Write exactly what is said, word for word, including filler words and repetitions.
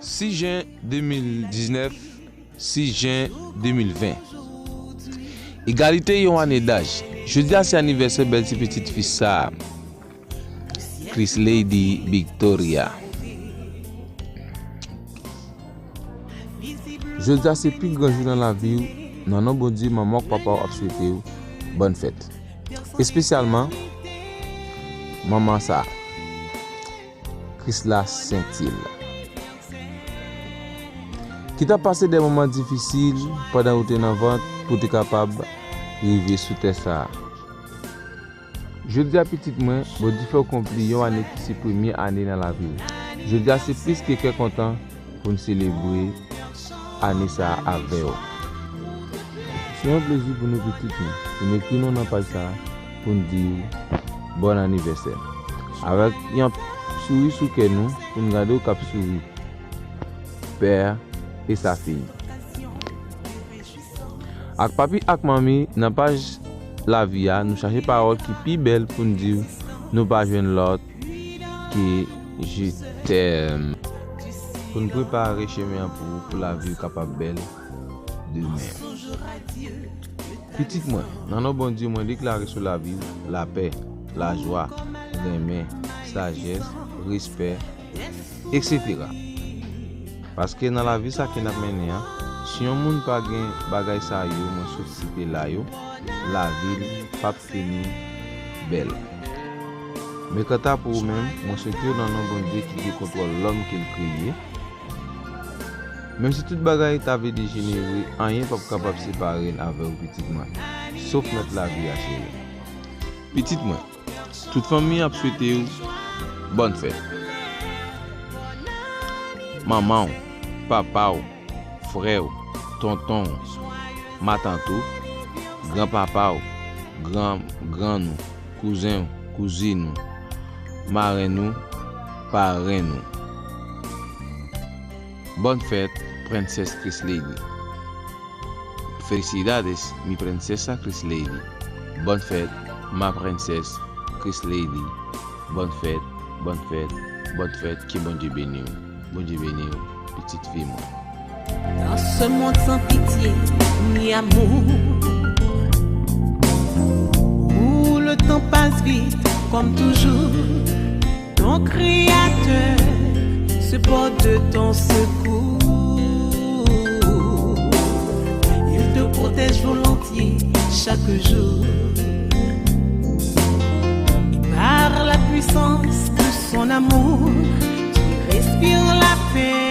Sis jen de mil diznèf, sis jen de mil ven. Egalite yon ane daj. Jodi a se anivèsè bèl ti pitit fi sa a, Chris Lady Victoria. Jodi a se pi gran jou nan lavi w. Nan non Bondye, manman w ak papa w ap swete w bòn fèt. Espesyalman manman sa a, Krisla Sentil, ki t ap pase de moman difisil pandan ou te nan vant pou te kapab rive sou tè sa a. Jodi a, pitit mwen, Bondye fè w konpli yon ane ki se premye ane nan lavi w. Jodi a, se plis ke kè kontan pou n selebre ane sa a avè w. Se yon plezi pou nou, pitit nou, pou n ekri non nan paj sa a, pou n di w bòn anivèsè. Avèk yon souri sou kè nou, pou n gade w k ap souri, pè e sa fiy. Ak papi ak manmi, nan paj lavi a, nou chache pawòl ki pi bèl pou n di w nou pa jwenn lòt ke je t'aime. Pou n prepare chemen an pou ou, pou lavi w kapab bèl demen. Pitit mwen, nan non Bondye, mwen deklare sou lavi w lapè, lajwa, renmen, sajès, respè, etsetera. Paske nan lavi sa ke n ap mennen an, si yon moun pa gen bagay sa yo mwen sot site la yo, lavi l p ap fini bèl. Men kanta pou ou menm, mwen swete w nan non Bondye ki gen kontwòl lòm ke l kreye. Menm si tout bagay ta vle dejenere, anyen p ap kapab separe n avè w, pitit mwen, sof mèt lavi a, cheri. Pitit mwen, tout fanmi ap swete w bòn fèt. Manman w, papa w, frè w, tonton w, matant ou, granpapa w, gran, grann ou, kouzen w, kouzin ou, marenn ou, parenn ou. Bòn fèt, Prensès Chris Lady. Felicidades, mi princesa Chris Lady. Bòn fèt, ma princesse Chris Lady. Bòn fèt, bòn fèt, bòn fèt, ke Bondye beni w. Bondye beni w, pitit fi mwen. Dans ce monde sans pitié ni amour, où le temps passe vite comme toujours, ton Créateur se porte de ton secours. Il te protège volontiers chaque jour. Et par la puissance de son amour, tu respires la paix